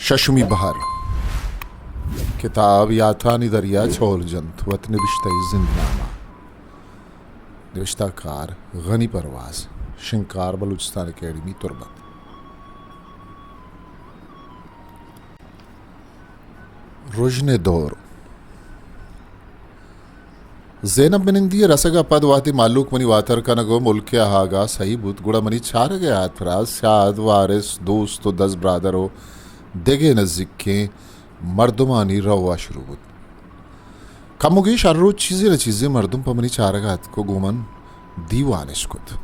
ششمی بہر۔ کتاب یاترانی دریا چول جنت، وت نبشتہ ءِ زندنامہ۔ نبشتہ کار غنی پرواز، شنگکار بلوچستان اکیڈمی تربت۔ رژن ءِ دور۔ زینب منندی ءِ رسگ ءَ پد وہدے مہلوک منی واتر کنگ ءُ ملک ءِ آہگ ءَ سہی بوت، گڑا منی چارگ ءِ ہاترا سیاد، وارث، دوست ءُ دزبرادر ءُ دگہ نزیکیں مردمانی رو ءَ شروع بوت۔ کم ءُ گیش ہر روچ چیزے نہ چیزے مردم پہ منی چارگ ءَ اتک ءُ گوں من دیوان اش کت۔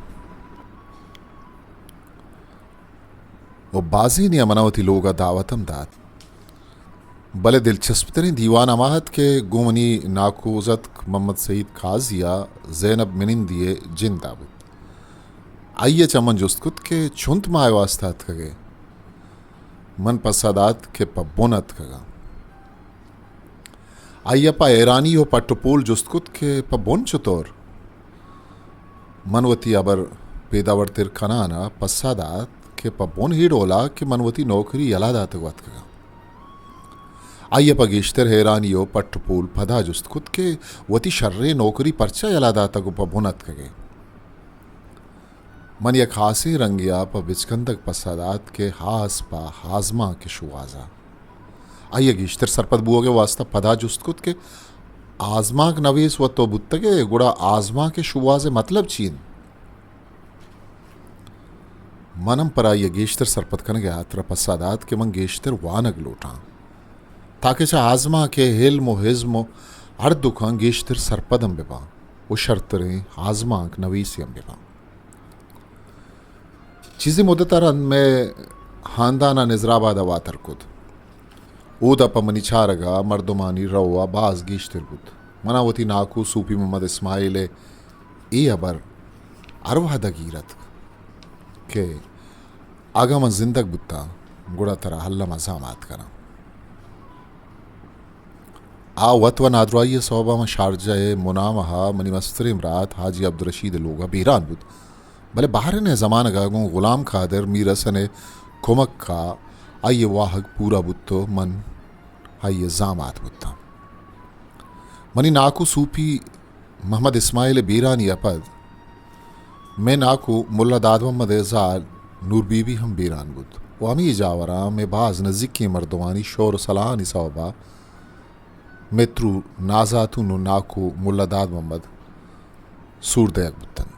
ءُ بازینے ءَ من ءَ وتی لوگ ءَ دعوت ہم دات۔ بلے دلچسپ تریں دیوان ہما ات کہ گوں منی ناکوزتک محمد سعید قاضی ءَ زینب منندی ءِ جند ءَ بوت۔ آئی ءَ چہ من جست کت کہ چنت ما ءِ واستا اتکگ ئے؟ من پسہ دات کہ پہ بن اتکگ آں۔ آئی ءَ پہ حیرانی ءُ پٹ ءُ پول جست کت کہ پہ بن چتور؟ من وتی ہبر پیداورتر کنان ءَ پسہ دات کہ پہ بن اے ڈول ءَ کہ من وتی نوکری یلہ داتگ ءُ اتکگ آں۔ آئی ءَ پہ گیشتر حیرانی ءُ پٹ ءُ پول پدا جست کت کہ وتی شریں نوکری پرچا یلہ داتگ ءُ پہ بن اتکگ ئے؟ من یک ہاسیں رنگے ءَ پہ بچکندگ پسہ دات کہ ہاس پہ آزمانک ءِ شوہاز ءَ۔ آئی ءَ گیشتر سرپد بوگ ءِ واستا پدا جست کت کہ آزمانک نویس وت تو بوتگ ئے، گڑا آزمانک ءِ شوہاز ءِ مطلب چی انت؟ من ہم پر آئی ءَ گیشتر سرپد کنگ ءِ ہاترا پسہ دات کہ من گیشتر وانگ لوٹاں، تاکہ چہ آزمانک ءِ علم ءُ ازم ءُ ہردوکاں گیشتر سرپد ہم بہ باں ءُ شرتریں آزمانک نویسے ہم بہ باں۔ چیزے مدت ءَ رند مئے ہاندان ءَ نظر آباد ءَ واتر کت۔ اودا پہ منی چارگ ءَ مردمانی رو ءَ باز گیشتر بوت۔ من ءَ وتی ناکو صوفی محمد اسماعیل ءِ اے ہبر ہر وہد ءَ گیر اتک کہ اگاں من زندگ بوتاں، گڑا ترا الم ءَ زامات کناں۔ آ وت ءُ نادراہی ءِ سوب ءَ من شارجہ ءِ منام ءَ منی مستریں برات حاجی عبدالرشید ءِ لوگ ءَ بیران بوت، بلے بحرین ءِ زمانگ ءَ گوں غلام قادر میر حسن ءِ کمک ءَ آئی ءِ واہگ پورا بوت ءُ من آئی ءِ زامات بوتاں۔ منی ناکو صوفی محمد اسماعیل ءِ بیرانی ءَ پد مئے ناکو ملا داد محمد ءِ زال نور بی بی ہم بیران بوت ءُ ہمے جاوراں مئے باز نزیکیں مردمانی شور ءُ صلاحانی سوب ءَ مئے ترو نازاتون ءُ ناکو ملا داد محمد سور دئیگ بوتنت۔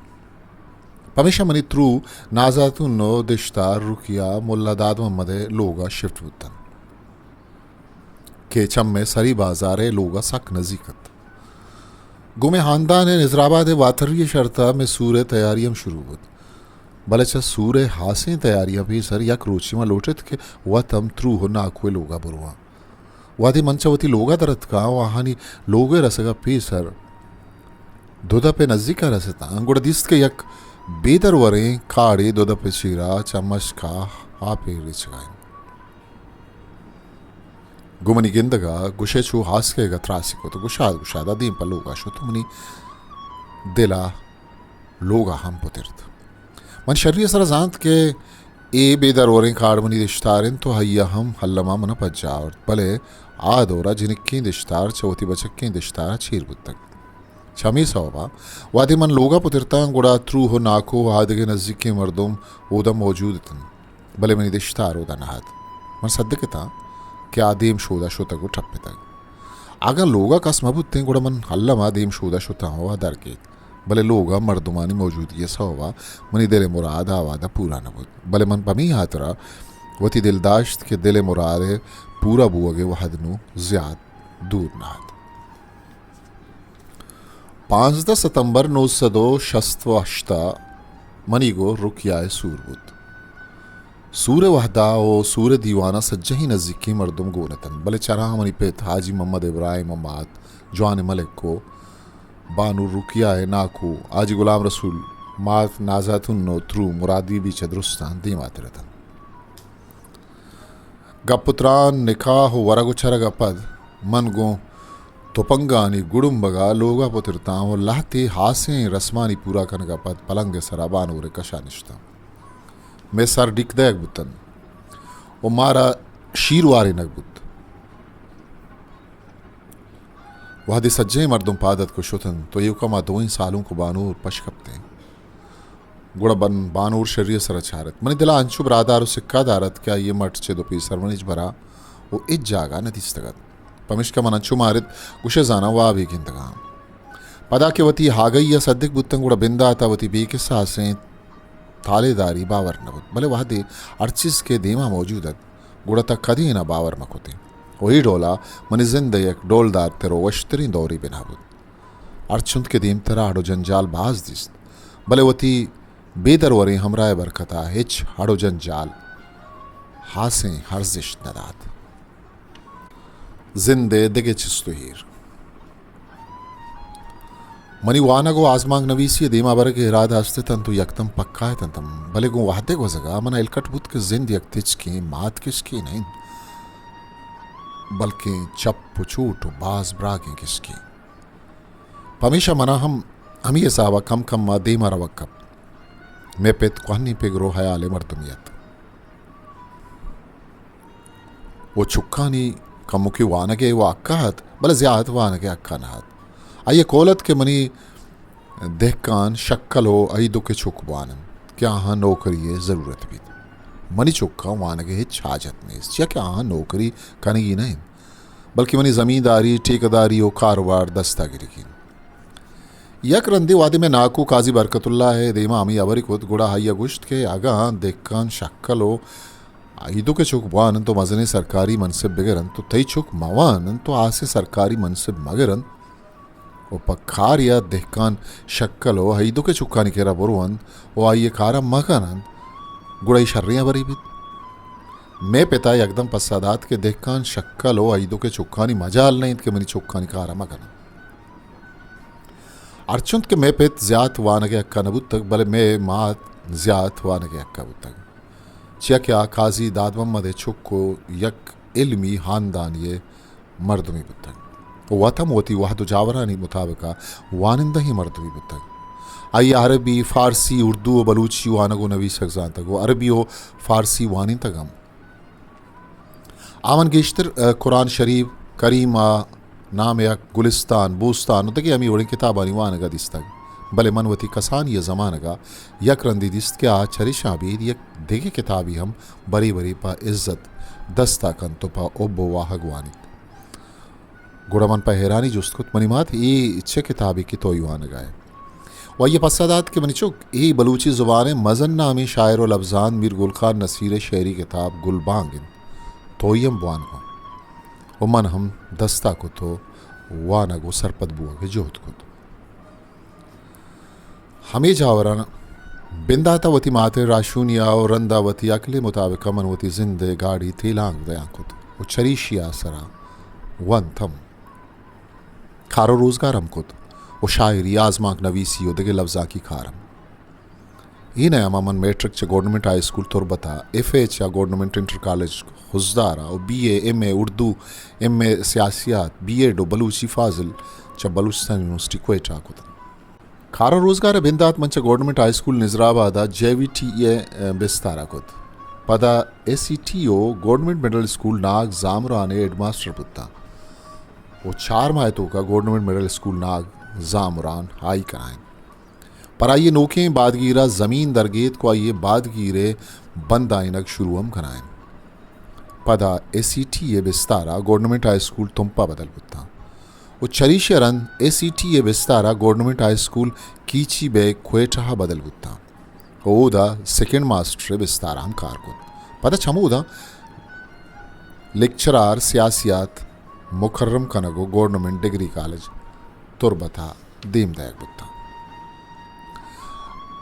پمیشا منی ترو نازاتون ءُ دشتار رکیہ ملا داد محمد ءِ لوگ ءَ شفٹ بوتنت کہ چہ مئے سری بازار ءِ لوگ ءَ سک نزیک ات۔ گوں مئے ہاندان ءِ نظر آباد ءِ واتری ءِ شرط ءَ مئے سور ءِ تیاری ہم شروع بوت، بلے چہ سور ءِ ہاسیں تیاریاں پیسر یک روچے من لوٹ ات کہ وت ہم ترو ءُ ناکو ءِ لوگ ءَ برواں۔ وہدے من چہ وتی لوگ ءَ در اتکاں ءُ آہانی لوگ ءِ رسگ ءَ پیسر دو دپ ءِ نزیک ءَ رستاں، گڑا دیست کہ یک بے دروریں کاڑے دو دپ ءِ چیرا چہ مشک ءَ آپ ءَ ریچگ ءَ انت۔ گوں منی گندگ ءَ گوشئے چو ہاسکئیگ ءَ تراسے کت ءُ گشاد گشاد ءَ دیم پہ لوگ ءَ شت ءُ منی دل ءَ لوگ ءَ ہم پترت۔ من شری ءِ سرا زانت کہ اے بے دروریں کاڑ منی دشتار انت ءُ آئی ءَ ہم الم ءَ من ءَ پجا آورت، بلے آ دور ءَ جنکیں دشتار چہ وتی بچکیں دشتار ءَ چیر بوتگ۔ چہ ہمے سوب ءَ وہدے من لوگ ءَ پترتاں، گڑا ترو ءُ ناکو ءُ آدگہ نزیکیں مردم اودا موجود اتنت، بلے منی دشتار اودا نہ ات۔ من سدک اتاں کہ آ دیم شود ءَ شتگ ءُ ٹپتگ۔ اگاں لوگ ءَ کس مہ بوتیں، گڑا من الم ءَ دیم شود ءَ شتاں ءُ آ در کیت۔ بلے لوگ ءَ مردمانی موجودگی ءِ سوب ءَ منی دل ءِ مراد آ وہد ءَ پورا نہ بوت، بلے من پمے ہاترا وتی دل داشت کہ دل ءِ مراد ءِ پورا بوگ ءِ وہد نوں زیات دور نہ ات۔ پانزدہ ستمبر نو سد ءُ شست ءُ ہشت ءَ منی گوں رکیہ ءِ سور بوت۔ سور ءِ وہد ءَ ءُ سور ءِ دیوان ءَ سجہیں نزیکیں مردم گون اتنت، بلے چراں منی پت حاجی محمد ابراہیم ءُ مات جوان ملک ءُ بانو رکیہ ءِ ناکو حاجی غلام رسول، مات نازاتون ءُ ترو مراد بی بی چہ درستاں دیماتر اتنت۔ گپ ءُ تران، نکاح ءُ ورگ ءُ چرگ ءَ پد من گوں تپنگانی گڑمبگ ءَ لوگ ءَ پترتاں ءُ لہتے ہاسیں رسمانی پورا کنگ ءَ پد پلنگ ءِ سرا بانور ءِ کش ءَ نشتاں۔ مئے سر ڈیک دئیگ بوتنت ءُ مارا شیر وارینگ بوت۔ وہدے سجہیں مردم پاد اتک و شتنت و ایوکا ما دوئیں سالونک و بانور پش کپتیں، گڑا بن بانور شری ء سرا چارت۔ منی دلا انچو برادار و سکا دارت کہ آئی ء مٹ چد و پیسر من ہچبرا و ہچ جاگہ نہ دیستگ ات۔ پمیشکا من انچو مارت، گوشئے زاناں وابے گندگاں۔ پدا کہ وتی آگہی ء سدک بوتن، گڑا بندات ء وتی بے کساسیں تالے داری باور نہ بوت، بلے وہدے ہر چیز کہ دیما موجود ات، گڑا تہ کدی نا باور مہ کتیں۔ و اے ڈولا منی زند ء یک ڈولدار تر و وشتریں دورے بنا بوت۔ ہرچنت کہ دیمترا اڑ و جنجال باز دیست، بلے وتی بے دروریں ہمراہ ء برکتا ہچ اڑ و جنجال ہاسیں ارزشت نہ دات۔ زند ء دگہ چست و ایر۔ منی وانگ و آزمانک نویسی ء دیما برگ ء ارادہ است اتنت و یکدم پکا اتنتم، بلے گوں وہد ء گوزگا منا الکٹ بوت کہ زند یک تچکیں مات کشکے نہ انت، بلکیں چپ و چوٹ و باز براگیں کشکے۔ پمیشا منا ہم ہمی حسابا کم کما دیما روگ کپت۔ مئے پت کوہنیں پگر و حیالیں مردمے ات۔ و چکانی کمکے وانگے و حقا ات، بلے زیات وانگے حقا نہ ات۔ آئی ء کول ات کہ منی دہکان شکل و ایدک ء چک بوان انت کہ آہاں نوکری ء ضرورت بیت۔ منی چکاں وانگ ء ہچ حاجت نیست، چیا کہ آہاں نوکری کنگی نہ انت، بلکہ منی زمینداری، ٹھیکیداری و کاروبار دستا گرگی انت۔ یک رندے وہدے مئے ناکو قاضی برکت اللہ ء دیما ہمے ہبرے کت، گڑا آئی ء گوشت کہ اگاں دہکان شکل و ایدک ء چک بوان انت و مزنیں سرکاری منصب بگر انت و تئی چک مہ وان انت و آسے سرکاری منصب مگر انت، و پہ کارے ء دہکان شکل و ایدک ء چکانی کرا برو انت و آئی ء کار ء مہ کن انت، گڑا اے شریں ہبرے بیت۔ مئے پت ء یکدم پسہ دات کہ دہکان شکل و ایدک ء چکانی مجال نہ انت کہ منی چکانی کار ء مہ کن انت۔ ہرچنت کہ مئے پت زیات وانگ ء حق ء نہ بوتگ، بلے مئے مات زیات وانگ ء حق ء بوتگ، چیا کہ آ قاضی داد محمد ء چک و یک علمی ہاندانی ء مردمے بوتگ و وت ہم وتی وہد و جاورانی مطابق ء وانندہیں مردمے بوتگ۔ آئی ء عربی، فارسی، اردو و بلوچی وانگ و نویسگ زانتگ و عربی و فارسی وانینتگ ہم۔ آ من گیشتر، ء، قرآن شریف، کریم ء نام یک گلستان، بوستان و دگہ ہمے وڑیں کتابانی وانگ ء دیستگ۔ بلے من وتی کسانی ء زمانگ ء یک رندے دیست کہ آ چریشاں ابید یک دگہ کتابے ہم برے برے پہ عزت دست ء کنت و پہ حب و واہگ وانیت۔ گڑا من پہ حیرانی جست کت، منی مات، اے چہ کتابے کہ تو ای وانگ ء ئے؟ و آئی ء پسہ دات کہ منی چک، اے بلوچی زبان ء مزن نامیں شاعر و لبزانت میر گل خان نصیر ء شعری کتاب گلبانگ انت، تو ای ہم بوان کن۔ و من ہم دست ء کت و وانگ و سرپد بوگ ء جہد کت۔ ہمے جاوراں بندات ء وتی مات ء راہشونی ء و رند ء وتی عقل ء مطابق ء من وتی زند ء گاڑی تیلانک دیان کت و چریشی ء سرا ونت ہم۔ کار و روزگار ہم کت و شاعری، آزمانک نویسی و دگہ لبزانکی کار ہم۔ اے نیام ء من میٹرک چہ گورنمنٹ ہائی اسکول تربت ء، ایف اے چہ گورنمنٹ انٹر کالج خضدار ء و بی اے، ایم اے اردو، ایم اے سیاسیات، بی ایڈ و بلوچی فاضل چہ بلوچستان یونیورسٹی کوئٹہ ء کت۔ کار و روزگار ء بندات من چہ گورنمنٹ ہائی اسکول نظرآباد ء جے وی ٹی ء بستار ء کت۔ پدا ایس ای ٹی و گورنمنٹ مڈل اسکول ناگ زامران ء ہیڈ ماسٹر بوتاں و چار ماہ ء توکا گورنمنٹ مڈل اسکول ناگ زامران ہائی کنائینت۔ پر آئی ء نوکیں بادگیر ء زمین درگیتک و آئی ء بادگیر ء بندائینگ شروع ہم کنائینت۔ پدا ایس ای ٹی ء بستار ء گورنمنٹ ہائی اسکول تمپ ء بدل بوتاں و چریشی ء رند ایس ای ٹی ء بستار ء government high school Kechi Beg Quetta ء بدل بوتاں و اودا سیکنڈ ماسٹر ء بستار ء ہم کار کت۔ پدا چمودا لیکچرار سیاسیات مکرم کنگ و گورنمنٹ ڈگری کالج تربت ء دیم دئیگ بوتاں۔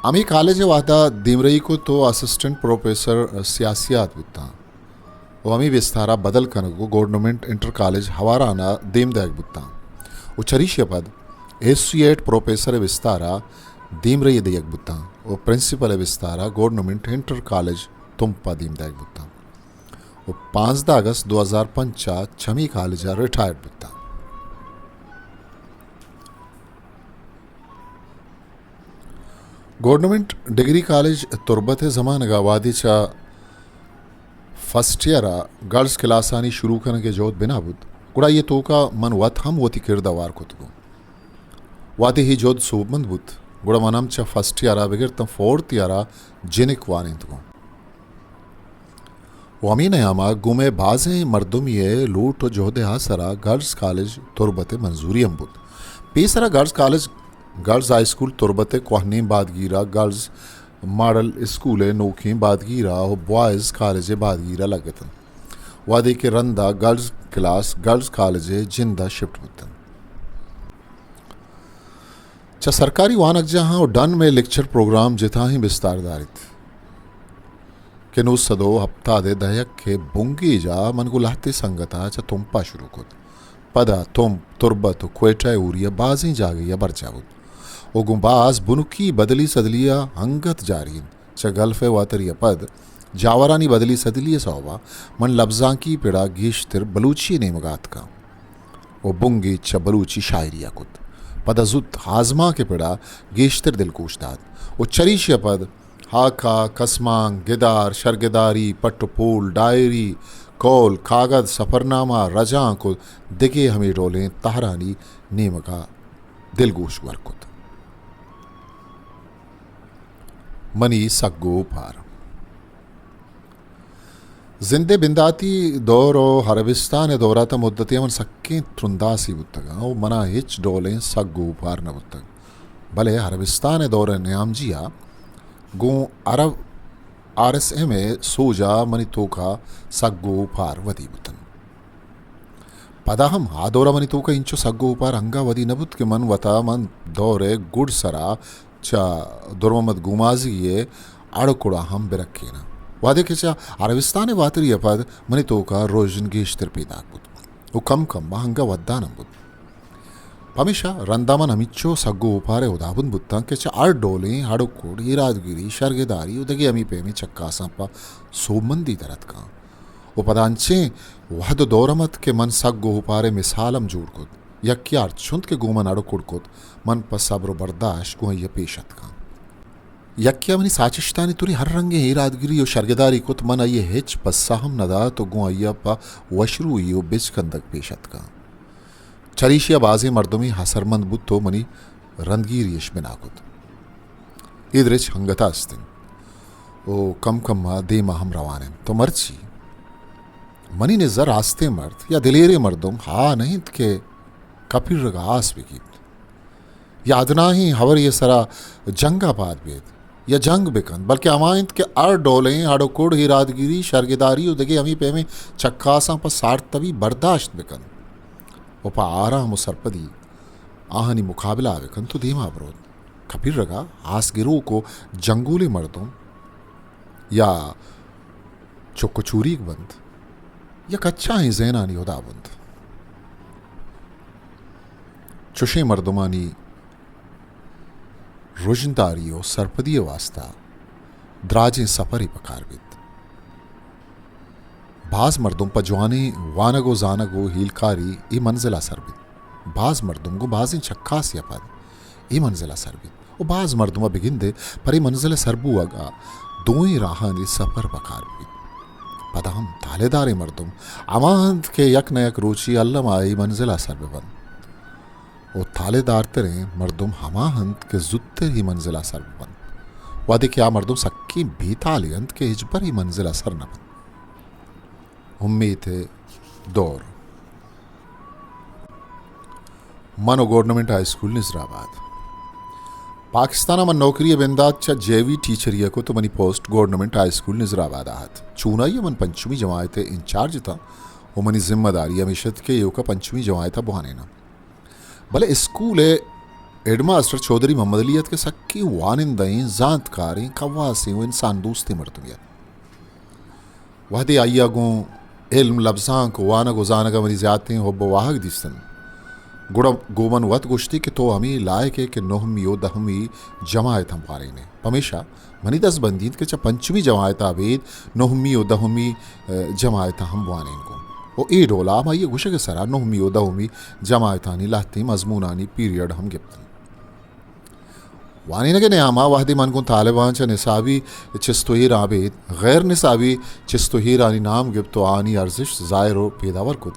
ہمے کالج ء وہدا دیمرئی کت و اسسٹنٹ پروفیسر سیاسیات بوتاں و ہمے بستار ء بدل کنگ و گورنمنٹ انٹر کالج ہواران ء دیم دئیگ بوتاں و چریشی ء پد ایسوسیئیٹ پروفیسر ء بستار ء دیمرئی دیگ بوتاں و پرنسپل ء بستار ء گورنمنٹ انٹر کالج تمپ ء دیم دئیگ بوتاں و پانزدہ اگست دو ہزار پنچ ء چمی کالج ء ریٹائرڈ بوتاں۔ گورنمنٹ ڈگری کالج تربت ء زمانگ ء وہدے چہ فرسٹ ایئر ءَ گرلز کلاسانی شروع کنگ ءِ جہد بنا بوت، گڑا اے توکا من وت ہم وتی کرد ءَ ہوار کتگوں۔ وہدے اے جہد سوبمند بوت، گڑا من ہم چہ فرسٹ ایئر ءَ بگر تاں فورتھ ایئر ءَ جنک وانینتگوں۔ و ہمے نیاما گوں مئے بازیں مردمی ءِ لوٹ و جہد ءِ آسرا گرلز کالج تربت ءِ منظوری ہم بوت۔ پیسرا girls college, girls high school تربت ءِ کوہنیں بادگیرا، گرلز ماڈل اسکول ءِ نوکیں بادگیرا و بوائز کالج ءِ بادگیرا لگتنت، وہدے کہ رندا گرلز کلاس گرلز کالج ءِ جندا شفٹ بوتنت۔ چہ سرکاری وانگجاہاں و ڈن مئے لیکچر پروگرام جتاہیں بستار داریت کہ نو سد و ہپتاد ءِ دہک ءِ بنگیجا من گوں لہتے سنگتا چہ تمپا شروع کت۔ پدا تمپ، تربت و کوئٹہ ءِ ہوریا بازیں جاگہیا برجاہ بوت و گوں باز بنکی بدلی سدلیا انگت جاری انت۔ چہ گلف ءِ واتری ءَ پد جاورانی بدلی سدلی ءِ سوبا من لبزانکی پڑا گیشتر بلوچی ءِ نیمگا اتکاں و بنگیج چہ بلوچی شاعری ءَ کت۔ پدا زوت آزمانک ءِ پڑا گیشتر دلگوش دات و چریشی ءَ پد ہاکا، کسمانک، گدار، شرگداری، پٹ و پول، ڈائری، کول، کاگد، سفرنامہ، رجانک و دگہ ہمے ڈولیں تہرانی نیمگا دلگوش گور کت۔ منی سگ و اوپار۔ زند ءِ بنداتی دور و عربستان ءِ دورا تاں مدتے من سکیں ترنداسی بوتگاں و منا ہچ ڈولیں سگ و اوپار نہ بوتگ، بلے عربستان ءِ دور ءِ نیامجیا گوں عرب آر ایس ایم ءِ سوجا منی توکا سگ و اوپار ودی بوتنت۔ پدا ہم آ دورا منی توکا اینچو سگ و اوپار انگا ودی نہ بوت کہ من وتا من دور ءِ گڈ سرا چہ در محمد گومازی ءِ اڑ و کڑا ہم برکیناں۔ وہدے کہ چہ عربستان ءِ واتری ءَ پد منی توکا رژن گیشتر پیداک بوت و کم کم ءَ انگا ودان ہم بوت۔ پمیشا رندا من ہمینچو سگ و اوپار ءِ ہدابند بوتاں کہ چہ ہر ڈولیں ہڑ و کڑ، ایرادگری، شرگداری و دگہ ہمے پیمیں چکاساں پہ سوبمندی در اتکاں۔ و پدا انچیں وہد و دور ہم ات کہ من سگ و اوپار ءِ مثال ہم جوڑ کت۔ یکے ءَ ہرچنت کہ گوں من ہڑ و کڑ کت، من پہ صبر و برداشت گوں آئی ءَ پیش اتکاں۔ یکے ءَ منی ساچشتانی توری ہر رنگیں ایرادگری و شرگداری کت، من آئی ءَ ہچ پسہ ہم نہ دات و گوں آئی ءَ پہ وشروئی و بچکندگ پیش اتکاں۔ چریشی ءَ بازیں مردمے ہسرمند بوت و منی رندگیری اش بنا کت۔ اے درچ انگتا است انت و کم کم ءَ دیم ءَ ہم روان انت۔ تو مرچی منی نز ءَ راستیں مرد یا دلیریں مردم ہا نہ انت کہ کپیرگ ءَ آس بہ گیپت یا ادناہیں ہبرے ءِ سرا جنگ ءَ پاد بیت یا جنگ بہ کنت، بلکیں ہما انت کہ ہر ڈولیں ہڑ و کڑ، ایرادگری، شرگداری و دگہ ہمے پیمیں چکاساں پہ سارت تبی برداشت بہ کنت و پہ آرام و سرپدی آہانی مقابلہ ءَ بہ کنت و دیما بروت۔ کپیرگ ءَ آس گروک و جنگولیں مردم یا چک و چوریگ بنت یا کچاہیں ذہنانی ہدا بنت۔ چشیں مردمانی رژنداری و سرپدی ءِ واستا دراجیں سپرے پکار بیت۔ باز مردم پہ جوانیں وانگ و زانگ و ہیلکاری اے منزل ءَ سر بیت۔ باز مردم گوں بازیں چکاسے ءَ پد اے منزل ءَ سر بیت و باز مردم ءَ بگندے پر اے منزل ءَ سر بوگ ءَ دوئیں راہانی سپر پکار بیت۔ پدا ہم تالے داریں مردم ہما انت کہ یک نہ یک روچے الما اے منزل ءَ سر بہ بنت۔ و تالے دارتریں مردم ہما انت کہ زوتر اے منزل ءَ سر بہ بنت، وہدے کہ آ مردم سکیں بے تالے انت کہ ہچبر اے منزل ءَ سر نہ بنت۔ امیت ءِ دور۔ من و گورنمنٹ ہائی اسکول نظر آباد۔ پاکستان ءَ من نوکری ءِ بندات چہ جے وی ٹیچری ءَ کت و منی پوسٹ گورنمنٹ ہائی اسکول نظر آباد ءَ ات۔ چونائی ءَ من پنچمی جماعت ءِ انچارج اتاں و منی ذمہ داری ہمیش ات کہ ایوک ءَ پنچمی جماعت ءَ بوانیناں۔ بلے اسکول ءِ ہیڈ ماسٹر چوہدری محمد علی ات کہ سکیں وانندہیں، زانتکاریں، کواسیں و انسان دوستیں مردمے ات۔ وہدے آئی ءَ گوں علم، لبزانک، وانگ و زانگ ءَ منی زیاتیں حب و واہگ دیست انت، گڑا گوں من وت گوشتی کہ تو ہمے لائق ئے کہ نہمی و دہمی جماعت ہم بوانین ئے۔ پمیشا منی دست بندی انت کہ چہ پنچمی جماعت ءَ ابید نہمی و دہمی، ءَ، جماعت ءَ ہم بوانین گوں۔ و اے ڈول ءَ ہمائی ءِ گوشگ ءِ سرا نہمی و دہمی جماعتانی لہتیں مضمونانی پیریڈ ہم گپت انت۔ وانینگ ءِ نیام ءَ وہدے من گوں طالباں چہ نصابی چست ءُ ایراں ابید غیر نصابی چست ءُ ایرانی نام گپت ءُ آہانی ارزشت ظاہر ءُ پیداور کت،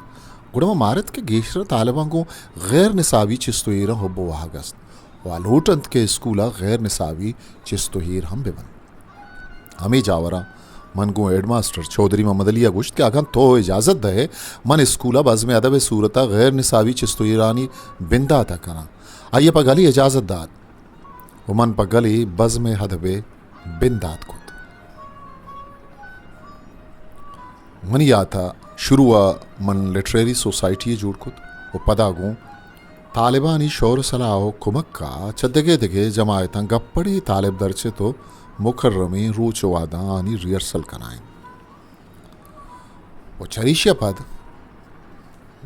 گڑا من مارت کہ گیشتر طالباں گوں غیر نصابی چست ءُ ایراں حب ءُ واہگ است ءُ آ لوٹ انت کہ اسکول ءَ غیر نصابی چست ءُ ایر ہم بہ بنت۔ ہمے جاوراں من گوں ہیڈ ماسٹر چوہدری محمد علی ءَ گوشت کہ اگاں تو اجازت دئے، من اسکول ءَ بزم ادب ءِ صورت ءَ غیر نصابی چست ءُ ایرانی بندات ءَ کناں۔ آئی ءَ پہ گلی اجازت دات ءُ من پہ گلی بزم ادب ءِ بندات کت۔ منی یات ءَ شروع ءَ من لٹریری سوسائٹی یے جوڑ کت ءُ پدا گوں طالبانی شور ءُ صلاح ءُ کمک ءَ چہ دگہ دگہ جماعتاں گپڑے طالب درچت ءُ مکرمیں روچ ءُ وہداں آنی ریہرسل کنائینت۔ ءُ چریشی ءَ پد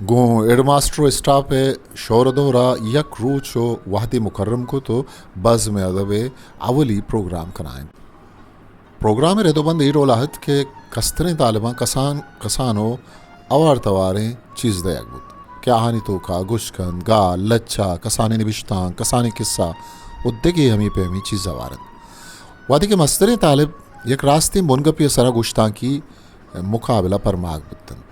گوں ہیڈ ماسٹر ءُ اسٹاپ ءِ شور ءُ دور ءَ یک روچ ءُ وہدے مکرم کت ءُ بزم ادب ءِ اولی پروگرام کنائینت۔ پروگرام ءِ رد ءُ بند اے ڈول ءَ ات کہ کستریں طالباں کسان کسان ءُ اوار تواریں چیز دئیگ بوت کہ آہانی توک ءَ گشکند، گال، لچہ، کسانیں نبشتانک، کسانیں کسہ ءُ دگہ ہمے پیمیں چیز ہوار انت۔ وہدے کہ مستریں طالب یک راستیں بنگپے ءِ سر ءَ گشتانکی مقابلہ پرماگ بوت انت۔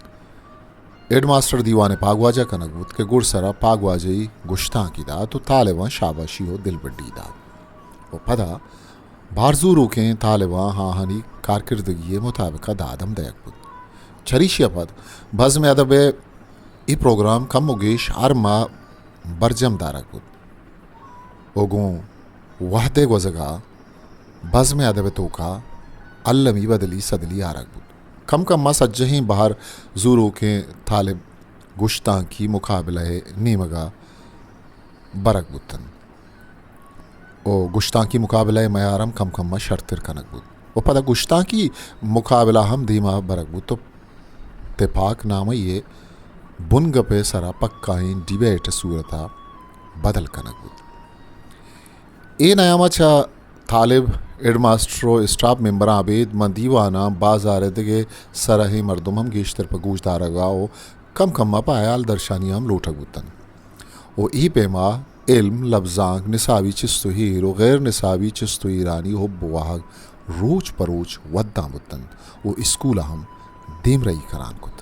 ہیڈ ماسٹر دیوان ءِ پاگواجہ کنگ بوت کہ گڈسر ءَ پاگواجہی گشتانکی دات ءُ طالباں شاباشی ءُ دلبڈی دات ءُ پدا بہر زوروکیں طالباں آہانی کارکردگی ءِ مطابق ءَ داد ہم دئیگ بوت۔ چریشی ءَ پد بزم ادب ءِ اے پروگرام کم ءُ گیش ہر ماہ برجم دارگ بوت ءُ گوں وہد ءِ گوزگ ءَ بزم ادب ءِ توک ءَ المی بدلی سدلی آرگ بوت۔ کم کم ءَ سجہیں بہر زوروکیں طالب گشتانکی مقابلہ ءِ نیمگ ءَ برگ بوت انت ءُ گشتانکی مقابلہ ءِ میار ہم کم کم ءَ شرتر کنگ بوت ءُ پدا گشتانکی مقابلہ ہم دیما برگ بوت ءُ تپاک نامہ ءِ بنگپ ءِ سرا پکائیں ڈیبیٹ ءِ صورت ءَ بدل کنگ بوت۔ اے نیام ءَ چہ طالب، ہیڈ ماسٹر ءُ اسٹاپ ممبراں ابید من دیواناں، بازار ءِ دگہ سرہیں مردم ہم گیشتر پہ گوش دارگ ءَ ءُ کم کم ءَ پہ ہیال درشانی ہم لوٹگ بوتنت ءُ اے پیما علم، لبزانک، نصابی چست ءُ ایر ءُ غیر نصابی چست ءُ ایرانی حب ءُ واہگ روچ پہ روچ وداں بوتنت ءُ اسکول ءَ ہم دیمرئی کنان کت۔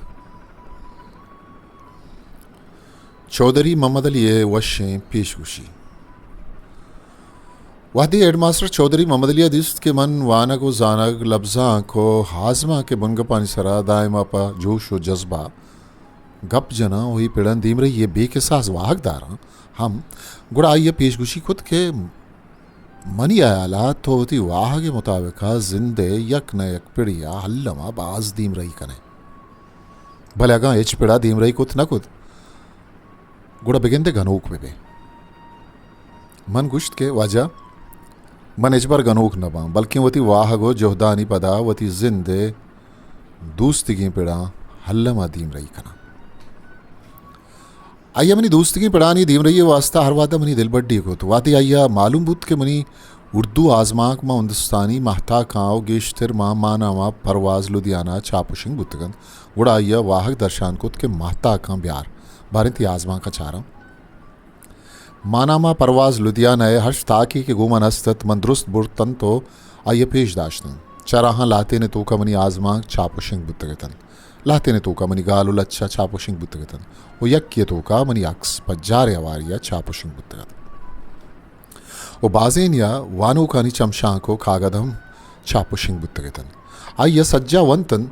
چوہدری محمد علی ءِ وشیں پیشگوشی۔ وہدے ہیڈ ماسٹر چوہدری محمد علی ءَ دیست کہ من وانگ ءُ زانگ، لبزانک ءُ آزمانک ءِ بنگپانی سرا دائم ءَ پہ جوش ءُ جذبہ گپ جناں ءُ اے پڑاں دیمرئی ءِ بے کساس واہگ داراں ہم، گڑا آئی ءَ پیشگوشی کت کہ منی ہیال ءَ تو وتی واہگ ءِ مطابق ءَ زند ءِ یک نہ یک پڑے ءَ الم ءَ باز دیمرئی کن ئے، بلے اگاں ہچ پڑ ءَ دیمرئی کت نہ کت، گڑا بگندے گنوک بہ بئے۔ من گوشت کہ واجہ، من ہچبر گنوک نہ باں، بلکیں وتی واہگ ءُ جہدانی پدا وتی زند ءِ دوستیگیں پڑاں الم ءَ دیمرئی کناں۔ آئی ءَ منی دوستیگیں پڑانی دیمرئی ءِ واستہ ہر وہد ءَ منی دلبڈی کت۔ وہدے آئی ءَ معلوم بوت کہ منی اردو آزمانک ماں ہندوستانی ماہتاکاں ءُ گیشتر ماں مانامہ پرواز لدھیانہ چاپ ءُ شنگ بوتگ انت، گڑا آئی ءَ واہگ درشان کت کہ ماہتاکاں بیار، باریں تئی آزمانک ءَ چاراں۔ مانامہ پرواز لدھیانہ ءِ ہشت تاکے کہ گوں من است ات، من درست برت انت ءُ آئی ءَ پیش داشت انت۔ چراہاں لہتین ءِ توک ءَ منی آزمانک چاپ ءُ شنگ بوتگ ات انت۔ لہتین ءِ توک ءَ منی گال ءُ لچہ چاپ ءُ شنگ بوتگ ات انت ءُ یکے ءِ توک ءَ منی عکس پجار ءِ ہواری ءَ چاپ ءُ شنگ بوتگ ات ءُ بازینے ءَ وانوکانی چمشانک ءُ کاگد ہم چاپ ءُ شنگ بوتگ ات انت۔ آئی ءَ سجہ ونت انت،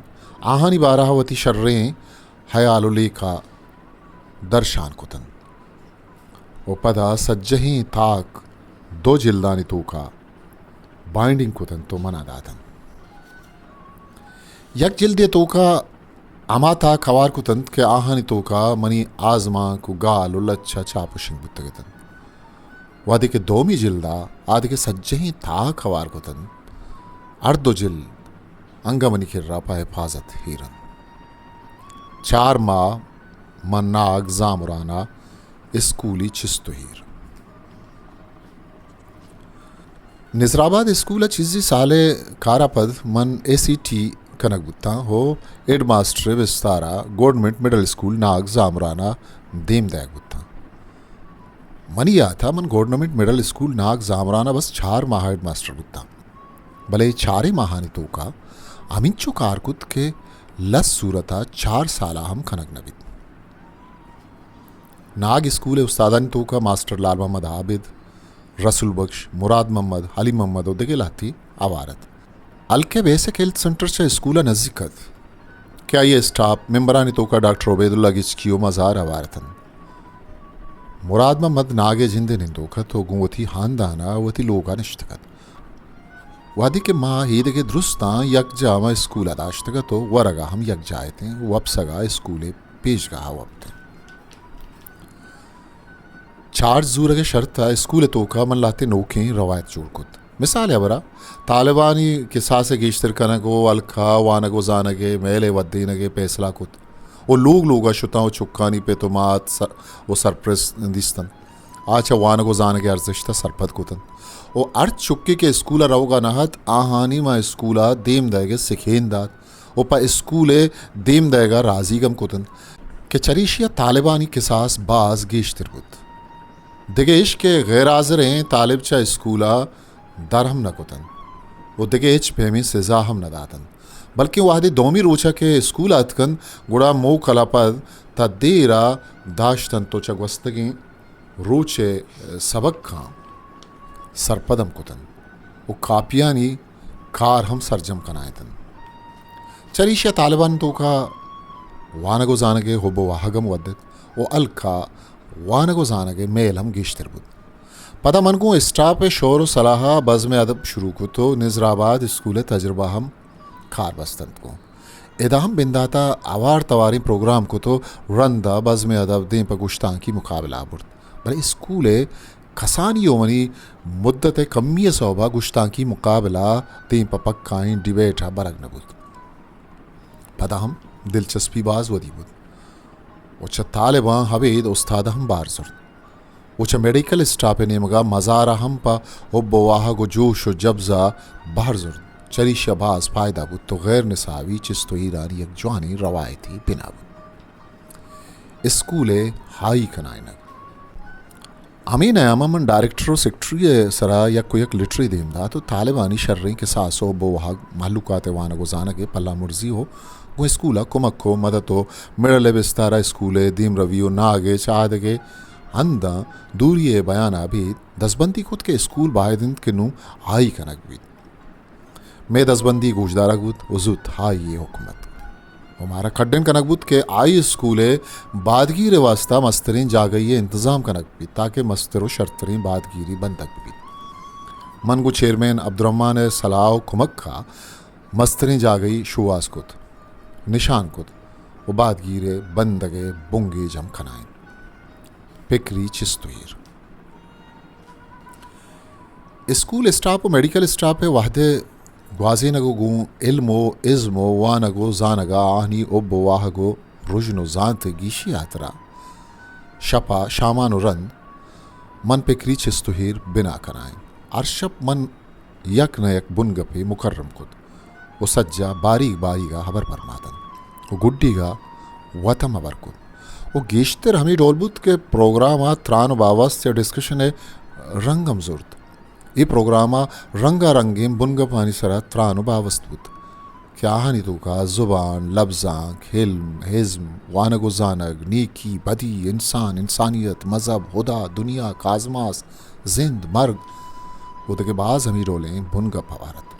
آہانی بارہ ءَ وتی شریں ہیال ءُ لیکہ درشان کت انت۔ ءُ پدا سجہیں تاک دو جلدانی توک ءَ بائنڈنگ کت انت ءُ من ءَ دات انت۔ یک جلدے ءِ توک ءَ ہما تاک ہوار کت انت کہ آہانی توک ءَ منی آزمانک ءُ گال ءُ لچہ چاپ ءُ شنگ بوتگ ات انت۔ وہدے کہ دومی جلد ءَ آ دگہ سجہیں تاک ہوار کت انت، ہر دو جلد انگہ منی کرا پہ حفاظت ایر انت۔ چار ماہ من ناگ زامران ءَ اسکولی چست ءُ ایر۔ نظرآباد اسکول ءَ چیزے سال ءِ کار ءَ پد من اے سی ٹی کنگ بوتاں ءُ ہیڈ ماسٹر ءِ بستار ءَ گورنمنٹ مڈل اسکول ناگ زامران ءَ دیم دئیگ بوتاں۔ منی یات ءَ من گورنمنٹ مڈل اسکول ناگ زامران ءَ بس چار ماہ ہیڈ ماسٹر بوتاں، بلے اے چاریں ماہانی توکا ہمینچو کار کت کہ لس صورت ءَ چار سال ءَ ہم کنگ نہ بیت۔ ناگ اسکول ءِ استادانی توکا ماسٹر لال محمد عابد، رسول بخش، مراد محمد، علی محمد و دگہ لہتے ہوار ات۔ ہلک ءِ بیسک ہیلتھ سنٹر چہ اسکول ءَ نزیک ات کہ آئی ءِ اسٹاپ ممبرانی توکا ڈاکٹر عبیداللہ گچکی و مزار ہوار اتنت۔ مراد محمد ناگ ءِ جند ءِ نندوک ات و گوں وتی ہاندان ءَ وتی لوگ ءَ نشتگ ات۔ وہدے کہ ما ایدگہ درستاں یکجاہ ہما اسکول ءَ داشتگ ات و ورگ ءَ ہم یکجاہ اتیں، وپسگ ءَ اسکول ءِ پیشگاہ ءَ وپتیں۔ چارج زورگ ءِ شرط ءَ اسکول ءِ توکا من لہتے نوکیں روایت جوڑ کت۔ مثال ءِ ہبرا، طالبانی کساس ءِ گیشتر کنگ و ہلک ءَ وانگ و زانگ ءِ میل ءِ ودینگ ءِ پیسلہ کت و لوگ لوگ ءَ شتاں و چکانی پت و مات سر-، و سرپرست دیستنت۔ آ چہ وانگ و زانگ ءِ ارزشت ءَ سرپد کتنت و ہر چکے کہ اسکول ءَ روگ ءَ نہ ات، آہانی ما اسکول ءَ دیم دئیگ ءِ سکین دات و پہ اسکول ءِ دیم دئیگ ءَ رازیگ ہم کتنت کہ چریشی ءَ طالبانی کساس باز گیشتر بوت۔ دگہ اش کہ غیر حاضریں طالب چہ اسکول ءَ در ہم نہ کتنت و دگہ ہچ پیمیں سزا ہم نہ داتنت، بلکیں وہدے دومی روچ ءَ کہ اسکول ءَ اتکنت، گڑا موکل ءَ پد تا دیر ءَ داشتنت و چہ گوستگیں روچ ءِ سبکاں سرپد ہم کتنت و کاپیانی کار ہم سرجم کنائینتنت۔ چریشی ءَ طالبانی توکا وانگ و زانگ ءِ حب و واہگ ہم ودت و ہلک ءَ وانگ و زانگ ءِ میل ہم گیشتر بوت۔ پدا من گوں اسٹاپ ءِ شور و صلاح ءَ بزم ادب شروع کت و نظر آباد اسکول ءِ تجربہ ہم کار بستنت گوں۔ ادا ہم بندات ءَ ہوار تواریں پروگرام کت و رند ءَ بزم ادب دیم پہ گشتانکی مقابلہ ءَ برت۔ بلے اسکول ءِ کسانی و منی مدت ءِ کمی ءِ سوب ءَ گشتانکی مقابلہ دیم پہ پکائیں ڈیبیٹ ءَ برگ نہ بوت۔ پدا ہم دلچسپی باز ودی بوت و چہ طالباں ابید استاد ءَ ہم بہر زرت و چہ میڈیکل اسٹاپ ءِ نیمگ ءَ مزار ءَ ہم پہ حب و واہگ و جوش و جبز ءَ بہر زرت۔ چریشی ءَ باز پائدہ بوت و غیر نصابی چست و ایرانی یک جوانیں روایتے بنا بوت۔ اسکول ءِ ہائی کنائینگ۔ ہمے نیام ءَ من ڈائریکٹر و سیکرٹری ءِ سرا یک و یک لیٹرے دیم دات و طالبانی شریں کساس و حب و واہگ، مہلوکات ءِ وانگ و زانگ ءِ پلہ مرزی و گوں اسکول ءَ کمک و مدد و مڈل ءِ بستار ءَ اسکول ءِ دیمروی و ناگ ءِ چہ آدگہ ہنداں دوری ءِ بیان ءَ ابید دزبندی کت کہ اسکول باید انت کہ نوں ہائی کنگ بیت۔ مئے دزبندی گوشدارگ بوت و زوت ہائی ءِ حکم ات و مارا کڈن کنگ بوت کہ ہائی اسکول ءِ بادگیر ءِ واستہ مستریں جاگہے ءِ انتظام کنگ بیت تاکہ مستر و شرتریں بادگیری بندگ بیت۔ من گوں چیئرمین عبدالرحمن ءِ صلاح و کمک ءَ مستریں جاگہے شوہاز کت، نشان کت و بادگیر ءِ بندگ ءِ بنگیج ہم کنائینت۔ پکری چست و ایر۔ اسکول اسٹاپ و میڈیکل اسٹاپ ءِ وہد ءِ گوازینگ و گوں علم و ازم و وانگ و زانگ ءَ آہانی حب و واہگ و رژن و زانت ءِ گیشی ءِ ہاترا شپ ءَ شامان و رند من پکری چست و ایر بنا کنائینت۔ ہر شپ من یک نہ یک بنگپے مکرم کت و سجہ باریگ باریگ ءَ ہبر پرماتنت و گڈیگ ءَ وت ہم ہبر کت و گیشتر ہمے ڈول بوت کہ پروگرام ءَ تران و باوست یا ڈسکشن ءِ رنگ ہم زرت۔ اے پروگرام ءَ رنگا رنگیں بنگپانی سرا تران و باوست بوت کہ آہانی توکا زبان، لبزانک، علم، ازم، وانگ و زانگ، نیکی، بدی، انسان، انسانیت، مذہب، خدا، دنیا، کازماس، زند، مرگ و دگہ باز ہمے ڈولیں بنگپ ہوار ات۔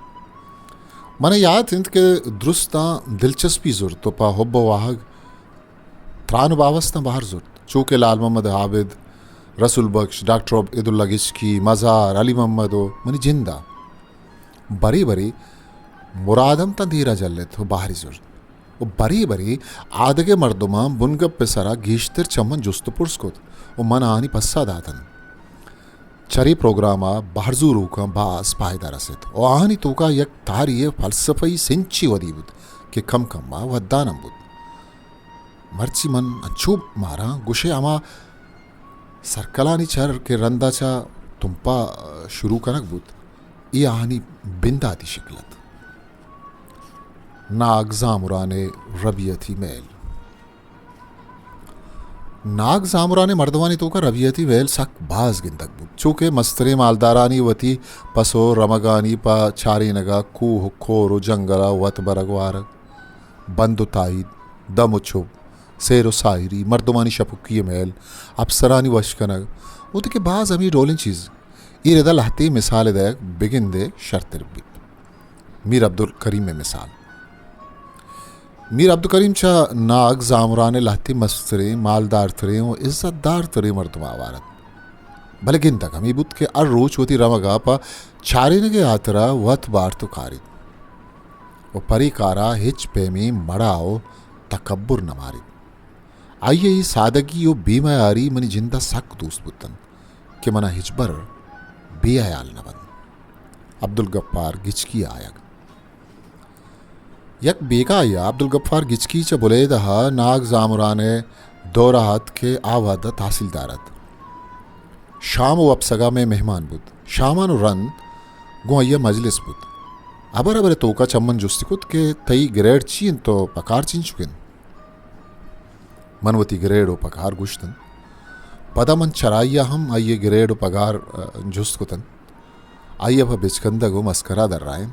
من ءَ یات انت کہ درستاں دلچسپی زرت و پہ حب و واہگ تران و باوستاں بہر زرت، چو کہ لال محمد عابد، رسول بخش، ڈاکٹر عبیداللہ گچکی، مزار، علی محمد و منی جند ءَ۔ برے برے مراد ہم تاں دیر ءَ جلت و بہری زرت و برے برے آدگہ مردماں بنگپ ءِ سرا گیشتر چہ من جست و پرس کت و من آہانی پسہ داتنت۔ چرے پروگرام ءَ بہر زوروکاں باز پائدہ رست و آہانی توکا یک تہاری ءِ فلسفہی سنچے ودی بوت کہ کم کم ءَ ودان ہم بوت۔ مرچی من انچو ماراں گوشے ہما سرکلانی چر کہ رندا چہ تمپا شروع کنگ بوت، اے آہانی بنداتی شکل ات۔ ناگ زامران ءِ ربیتی میل۔ ناگ زامران ءِ مردمانی توکا ربیتی ویل سک باز گندگ بوت، چوکہ مستریں مالدارانی وتی پس ءُ رمگانی پہ چارینگ ءَ کوہ ءُ کور ءُ جنگل ءَ وت برگ ءُ آرگ، بند ءُ تائید، دم ءُ چب، سیر ءُ ساحری، مردمانی شپکی ءِ میل، اپسرانی وش کنگ، وتی کہ باز ہمے ڈولیں چیز۔ اے ردا لہتے مثال دئیگ بگندے شرتر بیت۔ میر عبدالکریم ءِ مثال۔ میر عبدالکریم چہ ناگ زامران ءِ لہتے مستریں، مالدارتریں ءُ عزت دارتریں مردماں ہوار ات۔ بلے گندگ ہمے بوت کہ ہر روچ وتی رمگ ءَ پہ چارینگ ءِ ہاترا وت بارت ءُ کاریت ءُ پرے کارا ہچ پیمیں مڑا ءُ تکبر نہ ماریت۔ آئی ءِ اے سادگی ءُ بے میاری منی جند ءَ سک دوست بوت انت کہ من ءَ ہچبر بے ہیال نہ بنت۔ عبدالغفار گچکی ءِ آیگ۔ یک بیگاہے ءَ عبدالغفار گچکی چہ بلیدہ ءَ ناگ زامران ءِ دور ءَ ات کہ آ وہد ءَ تحصیلدار ات۔ شام ءُ وپسگ ءَ مئے مہمان بوت۔ شاماں ءُ رند گوں آئی ءَ مجلس بوت۔ ہبر ہبر ءِ توکا چہ من جستی کت کہ تئی گریڈ چی انت ءُ پگار چنچک انت؟ من وتی گریڈ ءُ پگار گوشت انت۔ پدا من چرائی ءَ ہم آئی ءِ گریڈ ءُ پگار، ءَ، جست کت انت۔ آئی ءَ پہ بچکندگ ءُ مسکرا درائینت۔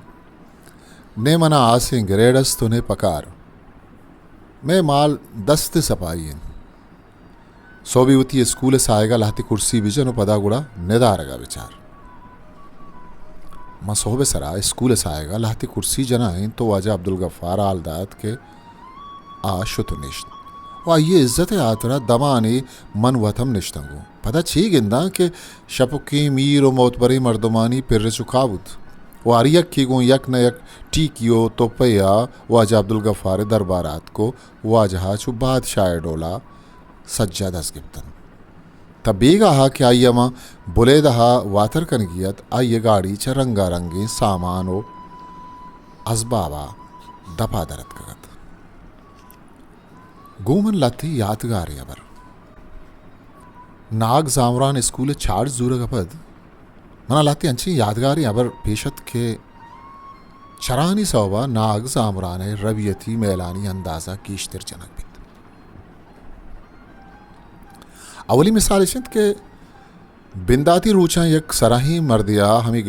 نے من ءَ آسیں گریڈ است ءُ نے پگار۔ مئے مال دست ءِ سپائی انت۔ سہبی وتی اسکول ءِ ساہگ ءَ لہتے کرسی بجن ءُ پدا گڑا ندارگ ءَ بچار۔ من سہب ءِ سرا اسکول ءِ ساہگ ءَ لہتے کرسی جنائینت ءُ واجہ عبدالغفار ءَ حال دات کہ آ شت ءُ نشت ءُ آئی ءِ عزت ءِ ہاترا دمانے من وت ہم نشتنگ اوں۔ پدا چے گنداں کہ شپکیں میر ءُ معتبریں مردمانی پر چکا بوت ءُ ہر یکے گوں یک نہ یک ٹیکی ءُ تپے ءَ واجہ عبدالغفار ءِ دربار ءَ اتک ءُ واجہ ءَ چو بادشاہ ءِ ڈولا سجہ دست گپت انت۔ تہ بیگاہ ءَ کہ آئی ءَ ماں بلیدہ ءَ واتر کنگی ات، آئی ءِ گاڑی چہ رنگا رنگیں سامان ءُ ازباب ءَ دپ ءَ در اتکگ ات۔ گوں من لہتے یاتگاریں ہبر۔ ناگ زامران اسکول ءِ چارج زورگ ءَ پد من ءَ لہتے انچیں یاتگاریں ہبر پیش اتک کہ چرانی سوب ءَ ناگ زامران ءِ ربیتی میلانی اندازہ گیشتر جنگ بیت۔ اولی مثال اش انت کہ بنداتی روچاں یک سرہیں مردے ءَ ہمے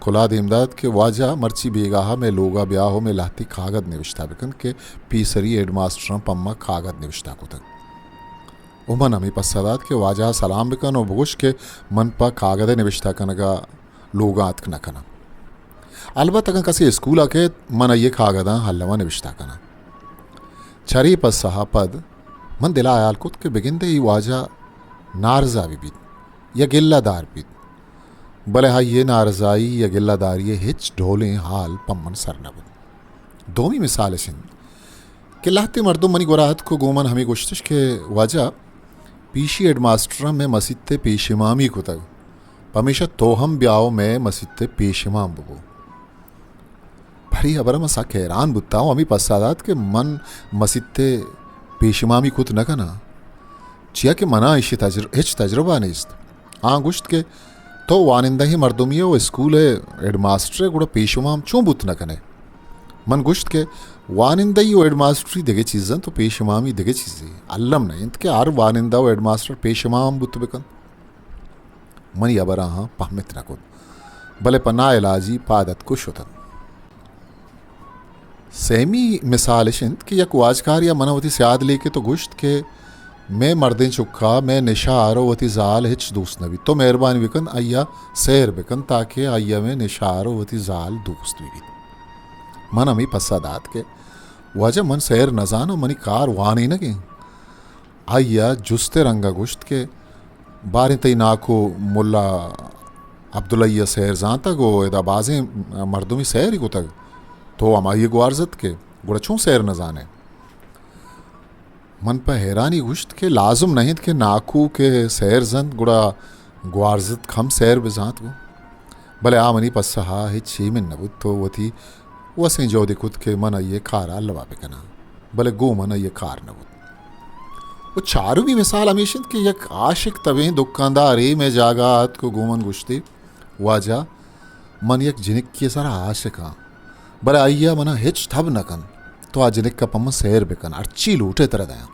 کلاہ دیم دات کہ واجہ، مرچی بیگاہ ءَ مئے لوگ ءَ بیا ءُ مئے لہتے کاگد نبشتہ بکن کہ پیسری ہیڈ ماسٹراں پہ ما کاگد نبشتہ کتگ۔ ءُ من ہمے پسہ دات کہ واجہ ءَ سلام بکن ءُ بگوش کہ من پہ کاگد ءِ نبشتہ کنگ ءَ لوگاں اتک نہ کناں۔ البت اگاں کسے اسکول ءَ کیت، من آئی ءِ کاگداں الم ءَ نبشتہ کناں۔ چرے پسہ ءَ پد من دل ءَ ہیال کت کہ بگندے اے واجہ نارضا بہ بیت یا گلہ دار بیت، بلے آئی ءِ نارضائی یا گلہ داری ءِ ہچ ڈولیں ہال پہ من سر نہ بوت۔ دومی مثال اش انت کہ لہتے مردم منی گورا اتک ءُ گوں من ہمے گوشتش کہ واجہ، پیشی ہیڈ ماسٹراں مئے مسیت ءِ پیش امامی کتگ، پمیشا تو ہم بیا ءُ مئے مسیت ءِ پیش امام ببو۔ پرے ہبر ءَ من سک حیران بوتاں ءُ ہمے پسہ دات کہ من مسیت ءِ پیش امامی کت نہ کناں، چیا کہ من ءَ ایشی تجر-، ہچ تجربہ نیست۔ آں گوشت کہ تو وانندہیں مردمے ئے ءُ اسکول ءِ ہیڈ ماسٹر ئے، گڑا پیش امام چون بوت نہ کن ئے؟ من گوشت کہ وانندہی ءُ ہیڈ ماسٹری دگہ چیز انت ءُ پیش امامی دگہ چیزے۔ الم نہ انت کہ ہر وانندہ ءُ ہیڈ ماسٹر پیش امام بوت بہ کنت۔ منی ہبراں آہاں پہمت نہ کت، بلے پہ ناعلاجی پاد اتک ءُ شت انت۔ سیمی مثال اش انت کہ یک واجکارے ءَ من ءَ وتی سیاد لیکت ءُ گوشت کہ مئے مردیں چکا مئے نشار ءُ وتی زال ہچ دوست نہ بیت۔ تو مہربانی بکن آئی ءَ سیر بکن تاکہ آئی ءَ مئے نشار ءُ وتی زال دوست بہ بیت۔ من ہمے پسہ دات کہ واجہ، من سیر نہ زاناں، منی کار وانینگ انت۔ آئی ءَ جست ءِ رنگ ءَ گوشت کہ باریں تئی ناکو ملا عبداللہ ءَ سیر زانتگ ءُ ادا بازیں مردمے سیر ئے کتگ، تو ہمائی ءَ گوارزت کہ گڑا چون سیر نہ زان ئے؟ من پہ حیرانی گوشت کہ لازم نہ انت کہ ناکو کہ سیر زنت گڑا گوارزتک ہم سیر بزانت گوں۔ بلے آ منی پسہ ءَ ہچ ایمن نہ بوت ءُ وتی وسیں جہدے کت کہ من آئی ءِ کار ءَ الم ءَ بکناں، بلے گوں من آئی ءِ کار نہ بوت۔ ءُ چارمی مثال ہمیش انت کہ یک عاشق تبیں دکاندارے مئے جاگہ ءَ اتک ءُ گوں من گوشتی، واجہ، من یک جنکے ءِ سرا عاشق آں، بلے آئی ءَ من ءَ ہچ تب نہ کنت، تو آ جنک ءَ پہ من سیر بکن، ہرچی لوٹ ئے ترا دیاں۔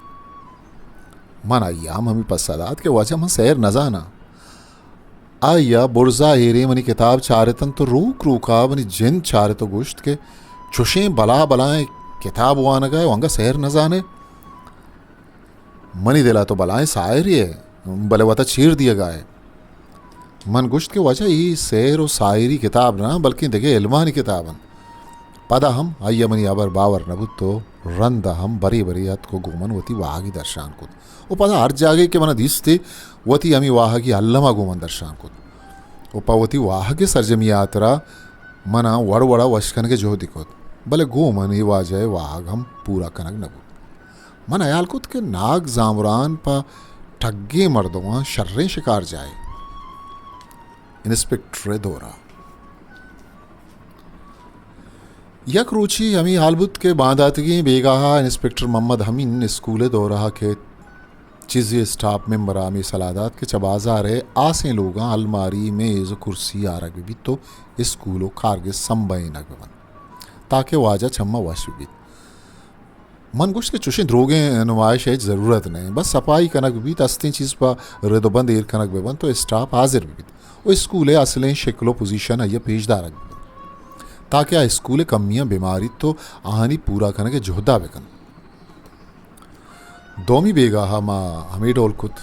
من آئی ءَ ہم ہمے پسہ دات کہ واجہ من سیر نہ زاناں۔ آئی ءَ برزا ایریں منی کتاب چارتنت و روک روکا منی جند چارت و گوشت کہ چوشیں بلا بلائیں کتاب وانگا ئے و انگا سیر نہ زانے۔ منی دل ءَ تو بلائیں ساحرے ئے، بلے وتا چیر دیگا ئے۔ من گوشت کہ واجہ، اے سحر و ساحری کتاب نہ، بلکیں دگہ علمانی کتاب انت۔ پدا ہم آئی ءَ منی ہبر باور نہ بوت و رند ءَ ہم برے برے اتک و گوں من وتی واہگی درشان کت و پدا ہر جاگہے کہ من ءَ دیستی، وتی ہمے واہگی الم ءَ گوں من درشان کت و پہ وتی واہگ ءِ سرجمی ءِ ہاترا من ءَ وڑ وڑ ءَ وش کنگ ءِ جہدی کت، بلے گوں من اے واجہ ءِ واہگ ہم پورا کنگ نہ بوت۔ من ہیال کت کہ ناگ زامران پہ ٹگیں مردماں شریں شکار جاہے۔ انسپکٹر ءِ دورہ۔ یک روچے ہمے حال بوت کہ بانداتگیں بیگاہ ءَ انسپکٹر محمد امین اسکول ءِ دورہ ءَ کہ چیزے اسٹاپ ممبر ءَ ہمے صلاح دات کہ چہ بازار ءِ آسیں لوگاں الماری، میز و کرسی آرگ بہ بیت و اسکول و کارگس سمبہینگ بہ بنت تاکہ واجہ چماں وش بہ بیت۔ من گوشت کہ چوشیں دروگیں نمائش ءِ ہچ ضرورت نہ انت، بس صفائی کنگ بہ بیت، استیں چیز پہ رد و بند ایر کنگ بہ بنت و اسٹاپ حاضر بہ بیت و اسکول ءِ اصلیں شکل و پوزیشن آئی ءَ پیش دارگ بہ بنت تاکہ آ اسکول ءِ کمیاں بہ ماریت و آہانی پورا کنگ ءِ جہد ءَ بہ کنت۔ دومی بیگاہ ءَ ما ہمے ڈول کت۔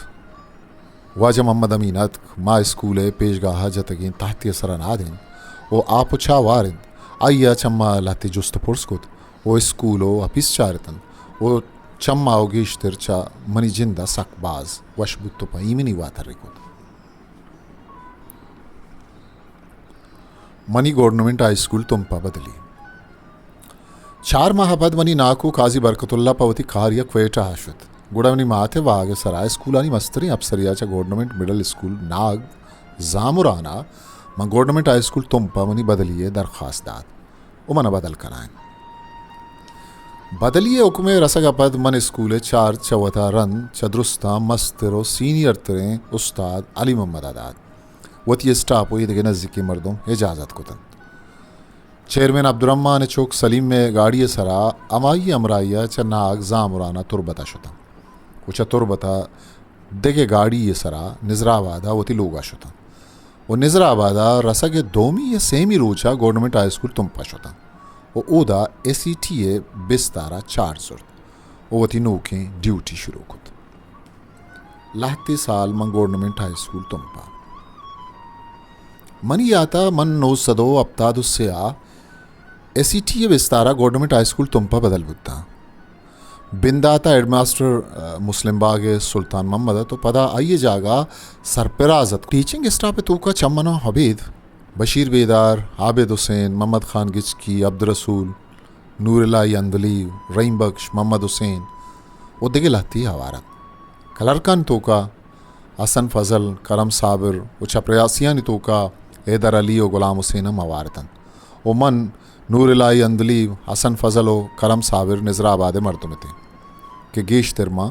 واجہ محمد امین اتک، ما اسکول ءِ پیشگاہ ءَ جتگیں تہتے ءِ سرا نادینت و آپ و چاہ وارینت۔ آئی ءَ چہ ما لہتے جست و پرس کت و اسکول و اپیس چارتنت و چہ ما و گیشتر چہ منی جند ءَ سک باز وش بوت و پہ ایمنی واتر ئے کت۔ منی گورنمنٹ ہائی اسکول تمپ ءَ بدلی۔ چار ماہ ءَ پد منی ناکو قاضی برکت اللہ پہ وتی کاری ءَ کوئٹہ ءَ شت۔ گڑا منی مات ءِ واہگ ءِ سرا اسکولانی مستریں اپسرے ءَ چہ گورنمنٹ مڈل اسکول ناگ زامران ءَ من گورنمنٹ ہائی اسکول تمپ ءَ منی بدلی ءِ درخواست دات و من ءَ بدل کنائینت۔ بدلی ءِ حکم ءِ رسگ ءَ پد من اسکول ءِ چارج چہ وتا رند چہ درستاں مستر و سینئر تریں استاد علی محمد ءَ دات۔ وتی اسٹاپ و ایدگہ نزیکیں مردم اجازت کتنت۔ چیئرمین عبدالرحمن ءِ چک سلیم ءِ گاڑی ءِ سرا ہمائی ءِ ہمراہی ءَ چہ ناگ زامران ءَ تربت ءَ شتاں و چہ تربت ءَ دگہ گاڑی ءِ سرا نظر آباد ءَ وتی لوگ ءَ شتاں و نظر آباد ءَ رسگ ءِ دومی یا سیمی روچ ءَ گورنمنٹ ہائی اسکول تمپ ءَ شتاں و اودا ایس ای ٹی ءِ بستار ءَ چارج زرت و وتی نوکیں ڈیوٹی شروع کت۔ لہتے سال من گورنمنٹ ہائی اسکول تمپ ءَ۔ منی یات ءَ من نو سد و ہپتاد و سے ءَ ایس ای ٹی ءِ بستار ءَ گورنمنٹ ہائی اسکول تمپ ءَ بدل بوتاں۔ بندات ءَ ہیڈ ماسٹر، آ، مسلم باغ ءِ سلطان محمد ات و پدا آئی ءِ جاگہ ءَ سرپراز ات۔ ٹیچنگ اسٹاپ ءِ توکا چہ من ءَ ابید بشیر بیدار، عابد حسین، محمد خان گچکی، عبدالرسول، نور الہی اندلیو، رحیم بخش، محمد حسین و دگہ لہتے ہوار ات۔ کلرکانی توکا حسن فضل، کرم صابر و چپریاسیانی توکا حیدر علی و غلام حسین ہم ہوار اتنت و من، نور الہی اندلیو، حسن فضل و کرم صابر نظر آباد ءِ مردم اتیں کہ گیشتر ما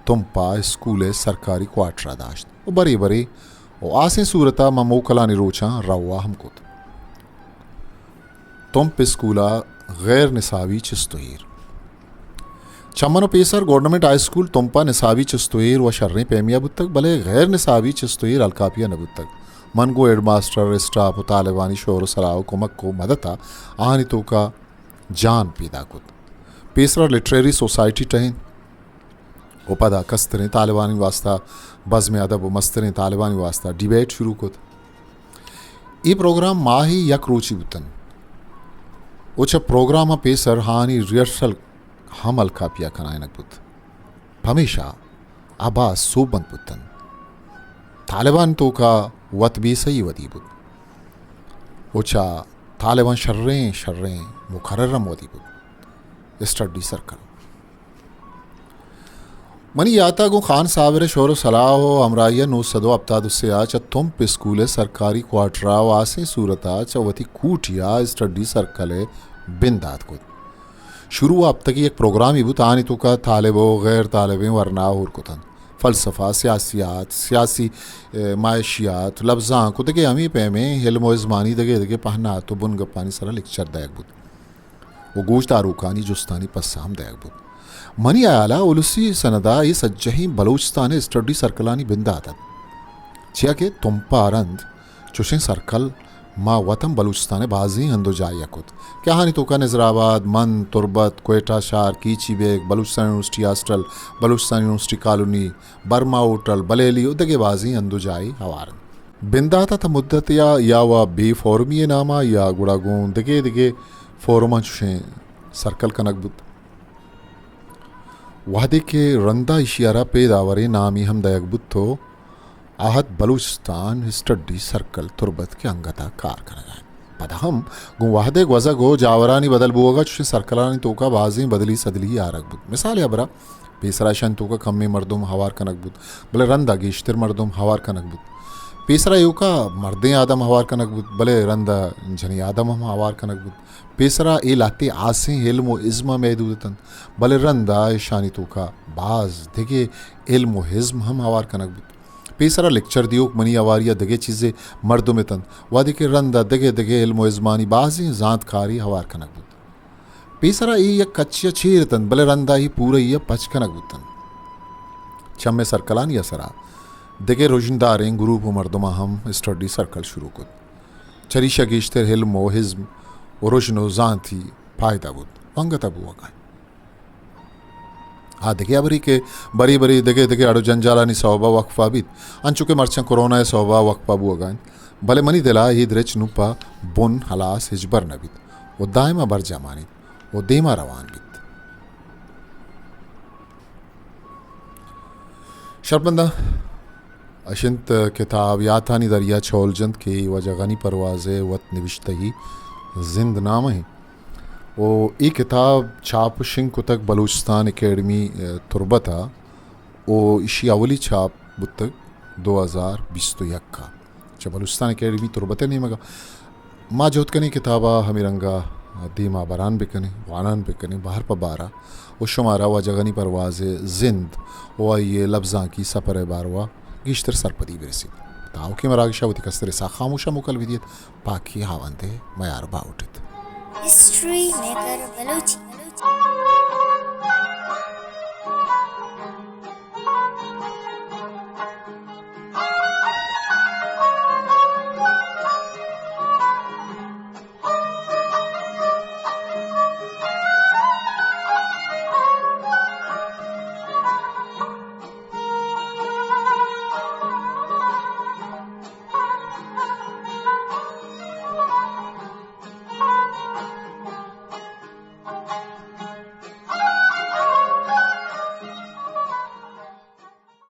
تمپ ءَ اسکول ءِ سرکاری کوارٹر ءَ داشت و برے برے و آسیں صورت ءَ ما موکلانی روچاں روا ہم کت۔ تمپ اسکول ءَ غیر نصابی چست و ایر۔ چہ من و پیسر گورنمنٹ ہائی اسکول تمپ ءَ نصابی چست و ایر و شریں پیمے ءَ بوتگ، بلے غیر نصابی چست و ایر الکاپی ءَ نہ بوتگ۔ من گوں ہیڈ ماسٹر، اسٹاپ و طالبانی شور و صلاح و کمک و مدت ءَ آہانی توکا جان پیدا کت۔ پیسرا لٹریری سوسائٹی ٹہینت و پدا کستریں طالبانی واسطہ بزم ادب و مستریں طالبانی واسطہ ڈیبیٹ شروع کت۔ اے پروگرام ماہے یک روچی بوتنت و چہ پروگرام ءَ پیسر آہانی ریہرسل ہم الکاپی ءَ کنائینگ بوت۔ پمیشا آ باز سوبمند بوتنت۔ طالبانی توکا وت بیسہی ودی بوت و چہ طالباں شریں شریں مقرر ہم ودی بوت۔ Study circle. منی یات ءَ گوں خان صابر ءِ شور و صلاح و ہمراہی ءَ نو سد و ہپتاد و سے ءَ چہ تمپ اسکول ءِ سرکاری کوارٹر ءَ و آسیں صورت ءَ چہ وتی کوٹی ءَ اسٹڈی سرکل ءِ بندات کت۔ شروع ءَ ہپتگے یک پروگرامے بوت، آہانی توکا طالب و غیر طالبیں ورنا ہور کتنت۔ فلسفہ، سیاسیات، سیاسی، اے، معاشیات، لبزانک و دگہ ہمے پیمیں علم و ازمانی دگہ دگہ پہنات و بنگپانی سرا لیکچر دئیگ بوت و گوشداروکانی جستانی پسہ ہم دئیگ بوت۔ منی ہیال ءَ السی سند ءَ اے سجہیں بلوچستان ءِ اسٹڈی سرکلانی بندات اَنت، چیا کہ تمپ ءَ رند چوشیں سرکل ما وت ہم بلوچستان ءِ بازیں ہند ءُ جاہے ءَ کت کہ آہانی توکا نظر آباد، مند، تربت، کوئٹہ شہر، Kechi Beg, Balochistan university hostel, Balochistan university colony, Burma hotel, Baleli ءُ دگہ بازیں ہند ءُ جاہے ہوار اَنت۔ بندات ءَ تاں مدتے ءَ یا وا بے فورمی ءِ نام ءَ یا گڑا گوں دگہ دگہ فورماں چوشیں سرکل کنگ بوت۔ وہدے کہ رندا ایشی ءَ را پیداوریں نامے ہم دئیگ بوت تو آ ات بلوچستان اسٹڈی سرکل تربت کہ انگت ءَ کار کنگ ءَ اِنت۔ پدا ہم گوں وہد ءِ گوزگ ءُ جاورانی بدل بوگ ءَ چوشیں سرکلانی توکا بازیں بدلی سدلی آرگ بوت۔ مثال ءِ ہبرا پیسرا اشانی توکا کمیں مردم ہوار کنگ بوت، بلے رندا گیشتر مردم ہوار کنگ بوت۔ پیسرا ایوکا مردیں آدم ہوار کنگ بوت، بلے رندا جنیں آدم ہم ہوار کنگ بوت۔ پیسرا اے لہتے ہاسیں علم ءُ ازم ءَ محدود اتنت، بلے رندا اشانی توکا باز دگہ علم ءُ ازم ہم ہوار کنگ بوت۔ پیسرا لیکچر دیوک منی ہواری ءَ دگہ چیزے مردم اتنت، وہدے کہ رندا دگہ دگہ علم ءُ ازمانی بازیں زانتکاری ہوار کنگ بوت۔ پیسرا اے یک کچے ءَ چیر اتنت، بلے رندا اے پورئی ءَ پچ کنگ بوتنت۔ چمے سرکلانی ءِ سرا دگہ رژنداریں گروپ ءُ مردماں ہم اسٹڈی سرکل شروع کت۔ چریشا گیشتر علم ءُ ازم ءُ رژن ءُ زانتی پائدہ بوت ءُ انگت ءَ بوگ ءَ اِنت۔ آ دگہ ہبرے کہ برے برے دگہ دگہ اڑ ءُ جنجالانی سوب ءَ وقفہ بیت، انچو کہ مرچاں کرونا ءِ سوب ءَ وقفہ بوگ ءَ اِنت، بلے منی دل ءَ اے درچ نوں پہ بن ہلاس ہچبر نہ بیت ءُ دائم ءَ برجاہ مانیت ءُ دیم ءَ روان بیت۔ شرپنداں، اش اِنت کتاب یاتانی دریا چول جنت کہ واجہ غنی پرواز ءِ وت نبشتہی زند نامہ اِنت۔ ءُ اے کتاب چاپ ءُ شنگ کتگ بلوچستان اکیڈمی، ءَ، تربت ءَ ءُ ایشی اولی چاپ بوتگ دو ہزار بیست ءُ یک ءَ چہ بلوچستان اکیڈمی تربت ءِ نیمگ ءَ۔ ما جہد کنیں کتاب ءَ ہمے رنگ ءَ دیم ءَ بران بکنیں، وانان بکنیں، بہر پہ بہر ءَ ءُ شمارا واجہ غنی پرواز ءِ زند ءُ آئی ءِ لبزانکی سپر ءِ باروا گیشتر سرپدی برسیت۔ تاں آؤکیں مراگش ءَ وتی کستر ءِ ساہ خاموش ءَ موکل بدیت۔ پاکی ہاوند ءِ میار باہوٹ ایت۔ History maker Balochi.